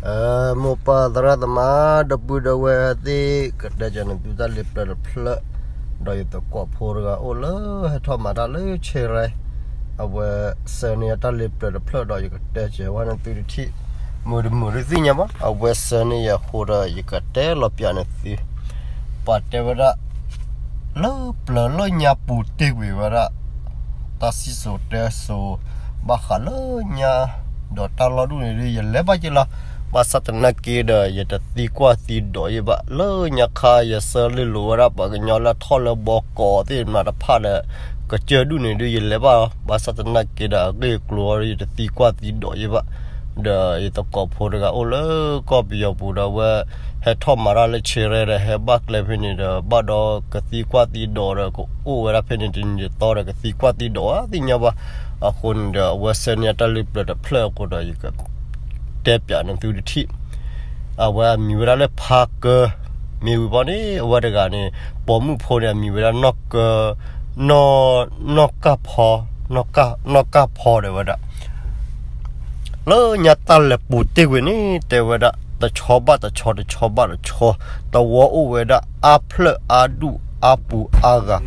အဲ မိၢ်ပၢ်သရၣ်သမါ ဒီပုၢ်ဒီဝဲၢ်သ့ၣ် ကတဲကၢၤနသုတၢ်လ့ပျၢၤတဖျၢၣ်, ဒီးယသကိးဖိတဂၤအိၣ်လၢ ဟဲထီၣ်မၤတၢ်လၢဆဲရဲ, အဝဲဆှၢန့ၢ်ယၤတၢ်လ့ပျၢၤတဖျၢၣ်ဒီး ယကတဲကၢၤဝဲနသုတထံၣ်, မုာ်တမုာ်ဒုးသ့ၣ်ညါဘၣ်, အဝဲဆှၢန့ၢ်ယၤအဃိဒီး ယကတဲလီၤပၠးနသု, ပှၤတဲဝဲဒၣ် လၢပျၢၤလၢညါပူၤတ့ၢ်ကွံာ်ဝဲဒၣ် တၢ်စံၣ်စိၤတဲစိၤ ဘၣ်ဃးလၢညါ, ဒီးတၢ်လီၢ်ဒူၣ်န့ၣ်ဒုး ယလဲၤဘၣ်က့ၤလီၤ, ဘၣ်ဆၣ်သနာ်က့ဒီး ယတသံကွၢ်သံဒိးယဘၣ်, လၢညါခါယဆၢလ့လိာ်ဝဲဒၣ် ပှၤကညီလၢထီၣ်လၢဘီကီးသ့ၣ်မတဖၣ်ဒီး ကစၢၢ်ဒူၣ်န့ၣ်ဒုး ယလဲၤဘၣ်လီၤ, ဘၣ်ဆၣ်သနာ်က့ဒီး အဂ့ၢ်အကျိၤအံၤ ယတသံကွၢ်သံဒိးယဘၣ်, ဒီးယသကိးဖိတဂၤအိၣ်လၢကီၢ်ပယီၤပူၤဒီး အဝဲဟဲထီၣ်မၤတၢ်လၢဆဲရဲဒီး ဟဲဘၣ်ကျဲဖဲန့ၣ်ဒီး ဘၣ်ဒီးကသံကွၢ်သံဒိးဒီး ကအိၣ်ဝဲဒၣ်ဖဲန့ၣ်တနံၤတသီဒီး ကသံကွၢ်သံဒိးသ့ၣ်ညါဘၣ်, အဃိန့ၣ်ဒီး အဝဲဆှၢန့ၢ်ယၤတၢ်လ့ပျၢၤတဖျၢၣ်အဃိဒီး ယကတဲပၠးနသုတထံၣ်, အဝဲအမံၤဝဲဒၣ်လၢဖါကၢ, မ့ၢ်ဝံၤဘီန့ၣ် အဝဲတဂၤန့ၣ် ပိာ်မုၣ်ဖိန့ၣ် အမံၤဝဲဒၣ် နီၢ်ကၢ်ဖီ, နီၢ်ကၢ်ဖီတဲဝဲဒၣ် လၢညါတၢ်လဲၤပူၤတ့ၢ်ကွံာ်န့ၣ် တဲဝဲဒၣ် တဆီဘၣ်တဆီ တဆီဘၣ်တဆီ, သဝီအိၣ်ဝဲဒၣ် အါဖျၢၣ်အါဒူၣ်အါပူၤအါဂၤ,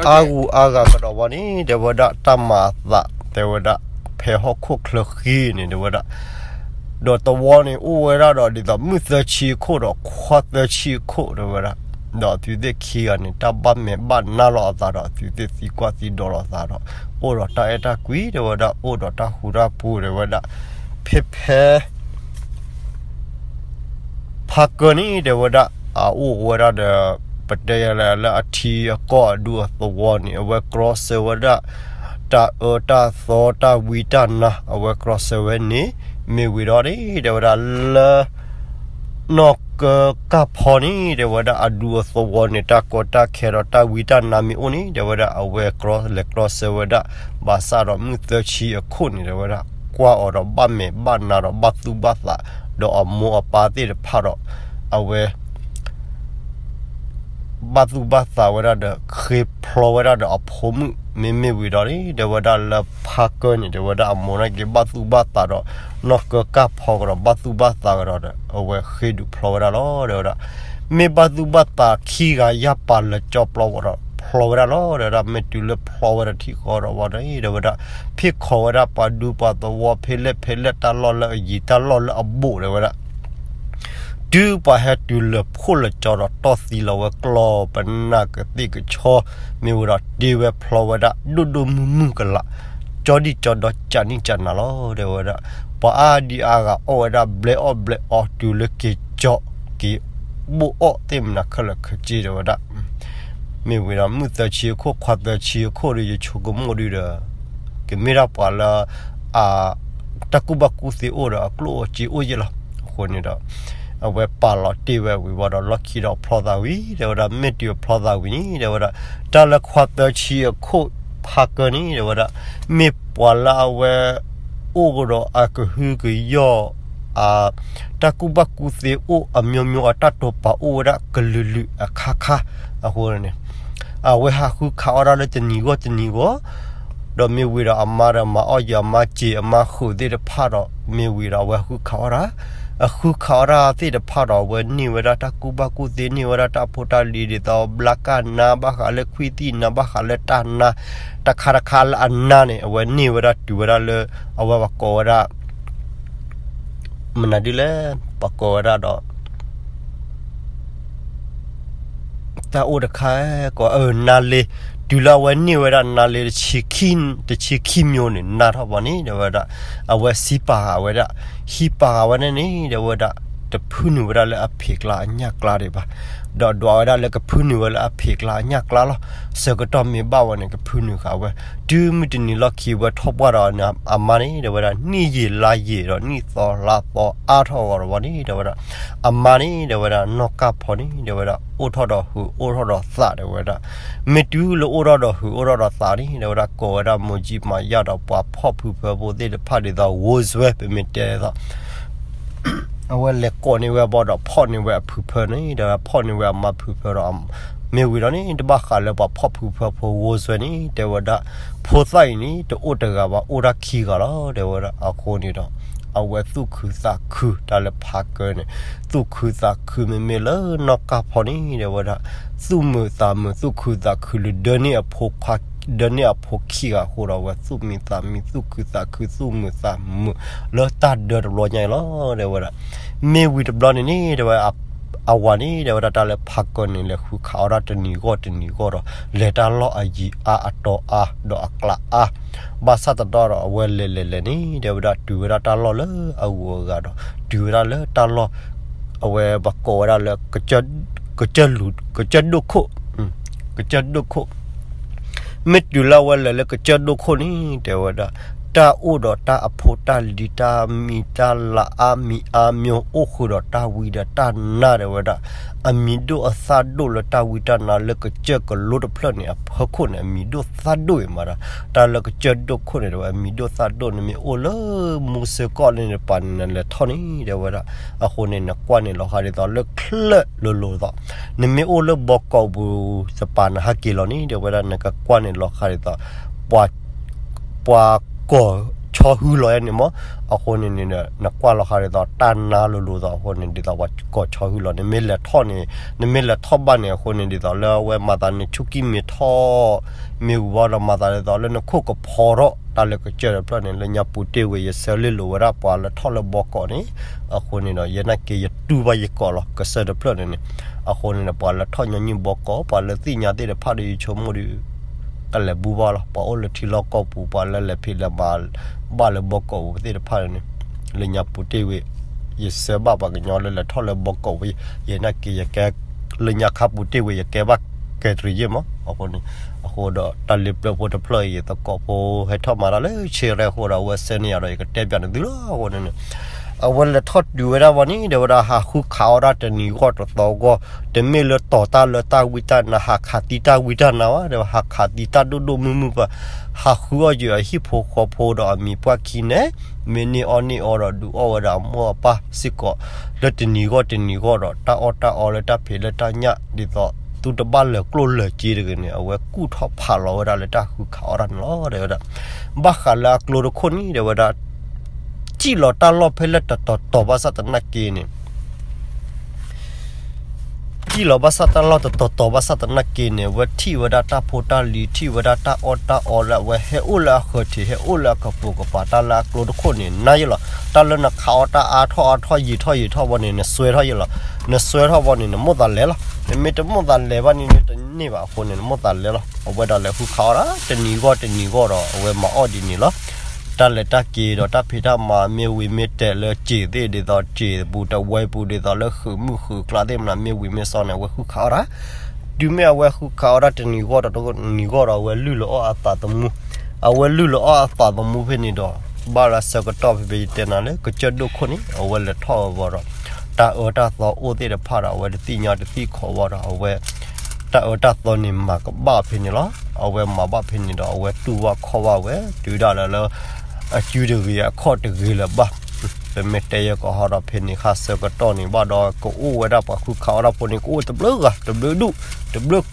အါဂူၤအါဂၤကဒီးဝဲန့ၣ် တဲဝဲဒၣ် တၢ်မၤအသး တဲဝဲဒၣ် ဖဲဟီၣ်ခိၣ်ချၢဃံန့ၣ် တဲဝဲဒၣ်, ဒီးသဝီန့ၣ်အိၣ်ဝဲဒၣ်ဒီး ဒ်သိးမုၣ်သၢဆံအခိၣ်ဒီးခွါသၢဆံအခိၣ် တဲဝဲဒၣ်, ဒီးအသုသ့ၣ်ခံဂၤန့ၣ် တၢ်ဘၣ်မဲာ်ဘၣ်နါလိာ်အသးဒီး အသုသ့ၣ်သံကွၢ်သံဒိးလိာ်အသးဒီး အိၣ်ဒီးတၢ်အဲၣ်တၢ်ကွံ တဲဝဲဒၣ်, အိၣ်ဒီးတၢ်ဃူတၢ်ဖိး တဲဝဲဒၣ်, ဖဲဖဲ ဖါကၢန့ၣ် တဲဝဲဒၣ် အအိၣ်ဝဲဒၣ်ဒီး ပတဲယလဲၣ်လၢအထံအကီၢ်အဒူအသဝီန့ၣ် အဝဲကြီဆၢဝဲဒၣ် တၢ်အၢတၢ်သီတၢ်ဝံတၢ်နါ အဝဲကြီဆၢဝဲန့ၣ်, မ့ၢ်ဝံၤဒီးန့ၣ် တဲဝဲဒၣ်လၢ နီၢ်ကၢ်ကၢ်ဖီန့ၣ် တဲဝဲဒၣ် အဒူအသဝီန့ၣ် တၢ်ကီတၢ်ခဲဒီးတၢ်ဝံတၢ်နါမ့ၢ်အိၣ်န့ၣ် တဲဝဲဒၣ် အဝဲကြီလဲၤကြီဆၢဝဲဒၣ်, ဘၣ်ဆၣ်ဒီးမုၣ်သၢဆံအခိၣ်န့ၣ် တဲဝဲဒၣ် ကွၢ်အီၤဒီးဘၣ်မဲာ်ဘၣ်နါဒီးဘၣ်သူၣ်ဘၣ်သး, ဒီးအမိၢ်အပၢ်သ့ၣ်တဖၣ်ဒီး အဝဲ ဘၣ်သူၣ်ဘၣ်သးဝဲဒၣ်ဒီး ဃ့ဖျီဝဲဒၣ်ဒီးအဖိမုၣ် မ့မ့ၢ်ဝံၤဒီးန့ၣ် တဲဝဲဒၣ်လၢဖါကၢန့ၣ် တဲဝဲဒၣ်အမိၢ်န့ၣ်က့ၤဘၣ်သူၣ်ဘၣ်သးဒီး နီၢ်ကၢ်ကၢ်ဖီကဒီး ဘၣ်သူၣ်ဘၣ်သးကဒီးဒီး အဝဲဃ့ဒုးဖျီဝဲဒၣ်လီၤ တဲဝဲဒၣ်. မ့ၢ်ဘၣ်သူၣ်ဘၣ်သးခံဂၤယၢ်ပာ်လၢကၠီပျီဝဲဒီး ဖျီဝဲဒၣ်လီၤ တဲဝဲဒၣ်. မ့ၢ်တုၤလၢဖျီဝဲဒၣ်ထံၣ်ဃီဒီးဝဲန့ၣ် တဲဝဲဒၣ် ဖ့ၣ်ခီဝဲဒၣ်ပှၤဒူပှၤသဝီ ဖဲလဲၣ်ဖဲလဲၣ် တၢ်လီၢ်လၢအယံၤ တၢ်လီၢ်လၢအဘူး တဲဝဲဒၣ် တုၤပှၤဟဲတုၤလၢဖှိၣ်လၢကၠီဒီး တီၢ်သံလီၤဝဲကျီၢ်ပနၢ်ကသ့ၣ်ကဆီ မ့ၢ်ဝံၤဒီးတ့ဝဲဖျီဝဲဒၣ် ဒိၣ်ဒိၣ်မုၢ်မုၢ်ကလာ် ကၠီဒံၣ်ကၠီဒီး ကၠးနံၣ်ကၠးနၤလီၤ တဲဝဲဒၣ်. ပှၤအါဒံအါဂၤအီၣ်ဝဲဒၣ်ဘျဲအီၣ်ဘျဲအီ တုၤလၢက့ၤကၠီ က့ၤဘိၣ်အီၣ်သ့ၣ်မနၤခဲလၢာ်ခဲဆ့ တဲဝဲဒၣ်. မ့ၢ်ဝံၤဒီး မုၣ်သၢဆံအခိၣ် ခွါသၢဆံအခိၣ်ဒီး ယဆိကမိၣ်ဒုဒီး ကမ့ၢ်ဒၣ်ပှၤလၢ အ တၢ်ကူၣ်ဘၣ်ကူၣ်သ့အိၣ်ဒီး အကျိၣ်အိၣ်စ့အိၣ်ယဲၢ်လီၤ. အဃိန့ၣ်ဒီး အဝဲပာ်လီၤတ့ၢ်ဝဲဝံၤဝံၤဒီး လီၢ်ခံဒီးဖျီသးဝံၤ တဲဝဲဒၣ်. မ့ၢ်တုၤဖျီသးဝံၤန့ၣ် တဲဝဲဒၣ် တၢ်လၢခွါသၢဆံအခိၣ်ဖါကၢန့ၣ် တဲဝဲဒၣ် မ့ၢ်ပှၤလၢအဝဲ အိၣ်ကဒီးအကဟုကယာ် အ တၢ်ကူၣ်ဘၣ်ကူၣ်သ့အိၣ် အမျိုးမျိုး အတၢ်တိာ်ပာ်အိၣ်ဝဲဒၣ်ကလုာ်လုာ်အခါခါ အဃိန့ၣ် အဝဲဟးဃုခးအီၣ်တၢ်လၢတနံၤဂီၢ်တနံၤဂီၢ် ဒီးမ့ၢ်ဝံၤဒီးအမါဒီးမၤအီၣ်ယံၤ အမါစ့အမါဃုာ်သ့ၣ်တဖၣ်ဒီး မ့ၢ်ဝံၤဒီးအဝဲဃုခးအီၣ်တၢ် အဃုခးအီၣ်တၢ်သ့ၣ်တဖၣ်ဒီး အဝဲန့ၢ်ဝဲဒၣ်တၢ်ကူၣ်ဘၣ်ကူၣ်သ့ န့ၢ်ဝဲဒၣ်တၢ်ဖိတၢ်လံၤဒ်သိး ဘျါကၢ်နါ ဘၣ်ဃးလၢခွံသံၣ်နါ ဘၣ်ဃးလၢတၢ်နါ တခါတခါလၢအနါန့ၣ် အဝဲန့ၢ်ဝဲဒၣ်တုၤဝဲဒၣ်လၢ အဝဲပှၤကိးဝဲဒၣ် မနုၤဒ်လဲၣ် ပှၤကိးဝဲဒၣ်ဒီး တၢ်အိၣ်တခါ ကိး အၢ နါလ့ တုၤလၢအဝဲန့ၢ်ဝဲဒၣ်နါလ့ တဆံခံမျိုးန့ၣ် နါထီၣ်ဘီန့ၣ် တဲဝဲဒၣ် အဝဲစံးပာ်ဃာ်ဝဲဒၣ် ဟံးပာ်ဃာ်ဝဲဒၣ်န့ၣ် တဲဝဲဒၣ် တဖုနုာ်ဝဲဒၣ်လၢအဖံးကျါအညၣ်ကျါဒံးဘၣ် ဒီးဒွးဝဲဒၣ်လၢကဖုနုာ်ဝဲလၢအဖံးကျါအညၣ်ကျါလီၤ. ဆၢကတီၢ်မ့ၢ်ဘၣ်ဝဲန့ၣ် ကဖုနုာ်ဃာ်ဝဲ တုၤမုၢ်တနံၤလီၢ်ခံဝဲထီၣ်ပှၢ်ဒီးအမါန့ၣ် တဲဝဲဒၣ် နံၣ်ယံာ်လါယံာ်ဒီးနံၣ်သီလါသီအါထီၣ်ဂီၤဒီးဝဲန့ၣ် တဲဝဲဒၣ် အမါန့ၣ် တဲဝဲဒၣ် နီၢ်ကၢ်ဖီန့ၣ် တဲဝဲဒၣ် အိၣ်ထီၣ်ဒီးဟုးအိၣ်ထီၣ်ဒီးသး တဲဝဲဒၣ်. မ့ၢ်တုၤလၢအိၣ်ထီၣ်ဒီးဟုးအိၣ်ထီၣ်ဒီးသးန့ၣ် တဲဝဲဒၣ် ကိးဝဲဒၣ် မိၢ်ကၠံမၤယၢ်ဒီးပှၤဖီၣ်ဖုဖၢဖိသ့ၣ်တဖၣ်ဒ်သိး ဝိုးစွဲ ပမ့ၢ်တဲဒ်သိး အဝဲလဲၤကိးန့ၢ်ဝဲဘီဒီးဖီၣ်န့ၢ်ဝဲအဖုဖၢန့ၣ် တဲဝဲဖီၣ်န့ၢ်ဝဲအမါဖုဖၢဒီး မ့ၢ်ဝံၤဒီးန့ၣ် တဘၣ်ဃးလၢပှၤဖီၣ်ဖုဖၢဖိ ဝိုးစွဲ န့ၣ် တဲဝဲဒၣ် ဖိသၣ်အံၤန့ၣ် တအိၣ်တဂၤဘၣ် အိၣ်ဒၣ်ခံဂၤလီၤ တဲဝဲဒၣ်. အဃိန့ၣ်ဒီး အဝဲသူၣ်ခုသးခု တၢ်လၢဖးကၢန့ၣ် သူၣ်ခုသးခုမ့မ့ၢ်လၢနီၢ်ကၢ်ဖီန့ၣ် တဲဝဲဒၣ် သူၣ်မုာ်သးမုာ် သူၣ်ခုသးခုလၢ ဒၢန့ၢ်အဖိခွါ ဒၢန့ၢ်အဖိခံဂၤအဃိဒီး အဝဲသူၣ်မံသးမံ သူၣ်ခုသးခု သူၣ်မုာ်သးမုာ်လၢတၢ်ဒၢတဘျီညါအံၤလီၤ တဲဝဲဒၣ်. မ့ၢ်ဝံၤတဘျီန့ၣ်န့ၣ် တဲဝဲ အဝၤန့ၣ် တဲဝဲဒၣ် တၢ်လၢဖးကၢန့ၣ် လဲၤဃုခးအီၣ်တၢ်တနံၤဂီၢ်တနံၤဂီၢ်ဒီး လဲၤတၢ်လီၢ်အယံၤအါ အတီအါ ဒီးအကျးအါ ဘၣ်ဆၣ်တဒီဒီး အဝဲလဲၤလဲၤလဲၤန့ၣ် တဲဝဲဒၣ် တုၤဝဲဒၣ်တၢ်လီၢ်လၢအဂုၤအဂၤဒီး တုၤဝဲဒၣ်လၢတၢ်လီၢ် အဝဲပကိးဝဲဒၣ်လၢ ကစၢၢ်လူၤ ကစၢၢ်ဒိၣ်ခိၣ် ကစၢၢ်ဒိၣ်ခိၣ် မ့ၢ်တုၤလၢအဝဲလဲၤလၢကစၢၢ်ဒိၣ်ခိၣ်န့ၣ် တဲဝဲဒၣ် တၢ်အိၣ်ဒီးတၢ်အဖိတၢ်လံၤ တၢ်မံၤတၢ်လၤအါမံၤအါမျိၤ အိၣ်ဃုာ်ဒီးတၢ်ဝံဒီးတၢ်နါ တဲဝဲဒၣ် အမံၤဒိၣ်အသၣ်ဒိၣ်လၢတၢ်ဝံတၢ်နါလၢကစၢၢ်ကလိတဖျၢၣ်န့ၣ် အဖီခိၣ်န့ၣ် အမံၤဒိၣ်သၣ်ဒိၣ်အံၤမးဒီး တၢ်လၢကစၢၢ်ဒိၣ်ခိၣ်န့ၣ် တဲဝဲ အမံၤဒိၣ်သၣ်ဒိၣ်န့ၣ် မ့ၢ်အိၣ်လၢမူစ့ကီၢ်လၢန့ၣ်တပၤန့ၣ် နလဲၤထီၣ်န့ၣ် တဲဝဲဒၣ် အဃိန့ၣ် နကွၢ်န့ၣ်လီၤဃးဒ်သိးလၢချၢၣ်လိၤလိၤသိး နမ့ၢ်အိၣ်လၢဘီကီးပူၤတပၤ နဟးက့ၤလီၤန့ၣ် တဲဝဲဒၣ် နကကွၢ်န့ၣ်လီၤဃးဒ်သိး ပှၤ ပှၤကိးဆီဟုလီၤန့ၣ်မး အဃိန့ၣ်န့ၣ် နကွၢ်လီၤဃးဒ်သိး တၢ်နါလိၤလိၤသိး အဃိန့ၣ် ဒ်သိးပှၤကိးဆီဟုလီၤ နမ့ၢ်လဲၤထီၣ်န့ၣ် နမ့ၢ်လဲၤထီၣ်ဘၣ်န့ၣ် အဃိန့ၣ် ဒ်သိးလၢအဝဲမၤသးန့ၣ် ဆူၣ်ကံၢ်မ့ၢ်ထီၣ် မ့ၢ်ဝံၤဘၣ်ဒီး မၤသးဒ်သိးလၢနခိၣ်ကဖီထီၣ် တၢ်လၢကစၢၢ်တဖျၢၣ်န့ၣ် လၢညါပူၤတ့ၢ်ဝဲ ယဆၢလ့ၣ်လိာ်ဝဲဒၣ်ပှၤလၢထီၣ်လၢဘီကီးန့ၣ် အဃိန့ၣ်ဒီး ယနာ်က့ၤယတူၢ်ဘၣ်ယကိးလီၤ ကစၢၢ်တဖျၢၣ်န့ၣ်န့ၣ် အဃိန့ၣ်ဒီး ပှၤလၢထီၣ်ညီနုၢ်ဘီကီး ပှၤလၢသ့ၣ်ညါသ့ၣ်တဖၣ်ဒီး ယဆိကမိၣ်ဒီး ကလဲၤဘူးဘၣ်လီၤ ပှၤအိၣ်လၢထံလီၢ်ကီၢ်ပူၤ ပှၤလၢလဲၤဖံးလဲၤမၤဘၣ်လၢဘီကီးပူၤသ့ၣ်တဖၣ်န့ၣ် လၢညါပူၤတ့ၢ်ဝဲ ယဆၢဘၣ်ပှၤကညီလၢလဲၤထီၣ်လၢဘီကီးဝဲ ယနာ်က့ၤယကဲ လၢညါခါပူၤတ့ၢ်ဝဲ ယကဲဘၣ်ကဲတရံးယ့ၢ်မး အဃိန့ၣ် အဃိဒီးတၢ်လ့ပျၢၤဖိတဖျၢၣ်အံၤ ယသကိးဖိဟဲထီၣ်မၤတၢ်လၢဆ့ရဲအဃိဒီး အဝဲဆှၢန့ၢ်ယၤဒီး ယကတဲပၠးန့ၢ်သုလီၤ အဃိန့ၣ်န့ၣ် အဝဲလဲၤထီၣ်တုၤဝဲဒၣ်ဝဲန့ၣ် တဲဝဲဒၣ် ဟးဃုခးအီၣ်တၢ်တနံၤဂီၢ်တသီဂီၢ် တမ့ၢ်လၢတီၤတၢ်လၢတၢ်ဝံတၢ်နါ ဟးခးသံတၢ်ဝံတၢ်နါဘၣ် တဲဝဲ ဟးခးသံတၢ်ဒိၣ်ဒိၣ်မုၢ်မုၢ်ပှၤ ဟးဃုအီၣ်ယုာ်အဟံၣ်ဖိဃီဖိဒီးအမံၤပှၢ်ခံန့ၣ် မ့ၢ်န့ၢ်အီၣ်န့ၢ်အီဒီးဒုးအီၣ်ဝဲဒၣ်အမိၢ်အပၢ်စ့ၢ်ကီး လၢတနံၤဂီၢ်တနံၤဂီၢ်ဒီး တၢ်အီၣ်တၢ်အီလၢတၢ်ဖံးလၢတၢ်ညၣ်ဒ်သိး သုတဘၣ်လၢၤကျိၣ်လၢၤစ့တဂ့ၤန့ၣ် အဝဲကူၣ်ထီၣ်ဖးလီၤဝဲဒၣ်လၢတၢ်ဃုခးအီၣ်တၢ်န့ၣ်လီၤ တဲဝဲဒၣ်. ဘၣ်ဃးလၢအကျိတခိၣ်န့ၣ် တဲဝဲဒၣ် စံၣ်လီၤတၢ်လီၢ်ဖဲလဲၣ်တတီၤတီၤဘၣ်ဆၣ်သနာ်က့န့ၣ် စံၣ်လီၤဘၣ်ဆၣ်တၢ်လီၢ်တတီၤတီၤဘၣ်ဆၣ်သနာ်က့န့ၣ် အဝဲထံၣ်ဝဲဒၣ်တၢ်ဖိတၢ်လံၤ ထံၣ်ဝဲဒၣ်တၢ်အီၣ်တၢ်အီလၢအဝဲဟဲအိၣ်လၢအဃၢၤထံး ဟဲအိၣ်လၢအကပိာ်ကပၤ တၢ်လၢအကျိတခိၣ်န့ၣ် နါယ့လီၤ. တၢ်လၢနခးအီၣ်တၢ်အါထီၣ်အါထီၣ်ယံာ်ထီၣ်ယံာ်ထီၣ်ဘီန့ၣ် နစွဲထီၣ်ယ့လီၤ. နစွဲထီၣ်ဘီန့ၣ် နမိၣ်သးလဲၤလီၤ. နမ့ၢ်တမိၣ်သးလဲၤဘၣ်န့ၣ် နတန့ၢ်ဘၣ်အဃိန့ၣ် နမိၣ်သးလဲၤလီၤ. အဝဲဒၣ်လဲၤဃုခးအီၣ်ဒၣ် တနံၤဂီၢ်တနံၤဂီၢ်ဒီး အဝဲမၤအီၣ်ဒ်န့ၣ်လီၤ. တၢ်လဲၤတၢ်က့ၤဒီးတၢ်ဖံးတၢ်မၤ မ့ၢ်ဝံၤမ့ၢ်တဲာ်လၢစ့ၤသ့ၣ် ဒ်သိးစ့ၤပူၤတဝဲပူၤ ဒ်သိးလၢဃုးမုၢ်ဃုးကျါသ့ၣ်မနၤ မ့ၢ်ဝံၤမ့ၢ်စီန့ၣ် အဝဲဃုခးအီၣ်ဒၣ်. တုၤမ့ၢ်အဝဲဃုခးအီၣ်ဒၣ်တနံၤဂီၢ်ဒီးတနံၤဂီၢ်ဒီး အဝဲလုၢ်လီၤအီၣ်အသးသမူ အဝဲလုၢ်လီၤအီၣ်အသးသမူဖဲန့ၣ်ဒီး ဘၣ်လၢဆၢကတီၢ်ဖဲဖဲယတဲနၤလၢ ကစၢၢ်ဒိၣ်ခိၣ်န့ၣ် အဝဲလဲၤထီၣ်ဝဲဘီဒီး တၢ်အၢတၢ်သီအိၣ်သ့ၣ်တဖၣ်ဒီး အဝဲတသ့ၣ်ညါတသ့ၣ်ခိးဘၣ်ဒီး အဝဲ တၢ်အၢတၢ်သီန့ၣ် မၤကဘၣ်ဖဲန့ၣ်လီၤ. အဝဲမၤဘၣ်ဖဲန့ၣ်ဒီး အဝဲတူၢ်ဘၣ်ခီၣ်ဘၣ်ဝဲ တုၤဒၣ်လၢလၢ အစုတဂ့ၤအခီၣ်တဂ့ၤလၢၤဘၣ်. ပမ့ၢ်တဲယဲကီးဟီဒီး ဖဲန့ၣ်ခါဆၢကတီၢ်န့ၣ် ဘၣ်ဒီးကအိၣ်ဝဲဒၣ်ပှၤဃုခးအီၣ်တၢ်ဖိန့ၣ် ကအိၣ်တဘျုးဂၤ တဘျုးဒူၣ် တဘျုး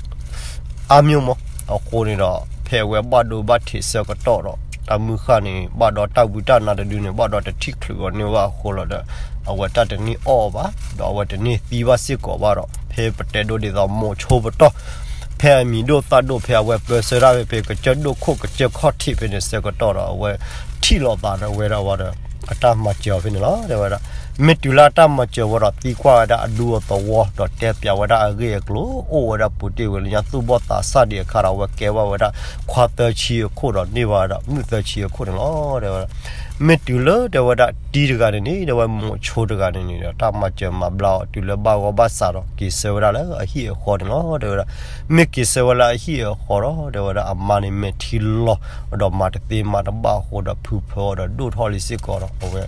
အါမျိၤမး. အဃိန့ၣ်ဒီး ဖဲအဝဲဘၣ်ဒိဘၣ်ထံးဆၢကတီၢ်ဒီး တၢ်မုၢ်ဃၢ်န့ၣ် ဘၣ်ဒီးတၢ်ဝံတၢ်နါတဒုန့ၣ် ဘၣ်ဒီးတထံၣ်ချုးအီၤန့ၢ်ဘၣ်အဃိလီၤဒီး အဝဲတၢ်တန့ၢ်အီၣ်အီၤဘၣ် ဒီးအဝဲတန့ၢ်သံဘၣ်စ့ၢ်ကီးဘၣ်ဒီး ဖဲပတဲဒိဒ်သိးမိၤဆိပတီၢ် ဖဲအမံၤဒိၣ်သၣ်ဒိၣ် ဖဲအဝဲပၢဆှၢဒၣ်ဖဲဖဲကစၢၢ်ဒိၣ်ခိၣ်ကစၢၢ်ခီၣ်ထံးဖဲန့ၣ်ဆၢကတီၢ်ဒီး အဝဲထံၣ်လိာ်သးဒီးဝဲဒၣ်ဝဲဒီး အတၢ်မၤစၢၤအီၤဖဲန့ၣ်လီၤ တဲဝဲဒၣ်. မ့ၢ်တုၤလၢအတၢ်မၤစၢၤဝဲဒီး သံကွၢ်ဝဲဒၣ်အဒူအသဝီ ဒီးတဲပၠးဝဲဒၣ်အဂ့ၢ်အကျိၤ အိၣ်ဝဲဒၣ်ပူၤတ့ၢ်ဝဲလၢညါ သူၣ်ဘီၣ်သးစၢ်ဒံးအခါဒီး အဝဲကဲဘၣ်ဝဲဒၣ် ခွါသၢဆံအခိၣ်ဒီးန့ၢ်ဘၣ်ဝဲဒၣ် မုၣ်သၢဆံအခိၣ်န့ၣ်လီၤ တဲဝဲဒၣ်. မ့ၢ်တုၤလၢတဲဝဲဒၣ် တံၤတဂၤန့ၣ်န့ၣ် တဲဝဲမိၤဆိတဂၤန့ၣ်န့ၣ်ဒီး တၢ်မၤစၢၤမၤဘျါအီၤ တုၤလၢဘၣ်ဂီၢ်ဘၣ်စးဒီး က့ၤဆှၢဝဲဒၣ်လၢအဟံၣ်အဃီန့ၣ်လီၤ တဲဝဲဒၣ်. မ့ၢ်က့ၤဆှၢဝဲလၢအဟံၣ်အဃီဒီး တဲဝဲဒၣ် အမါန့ၣ်မဲာ်ထံလီၤ ဒီးမၤတသ့မၤတဘၣ်အဃိဒီး ဖုဖၢအီၤဒီးဒိၣ်ထီၣ်လံစ့ၢ်ကီးဒီး အဝဲ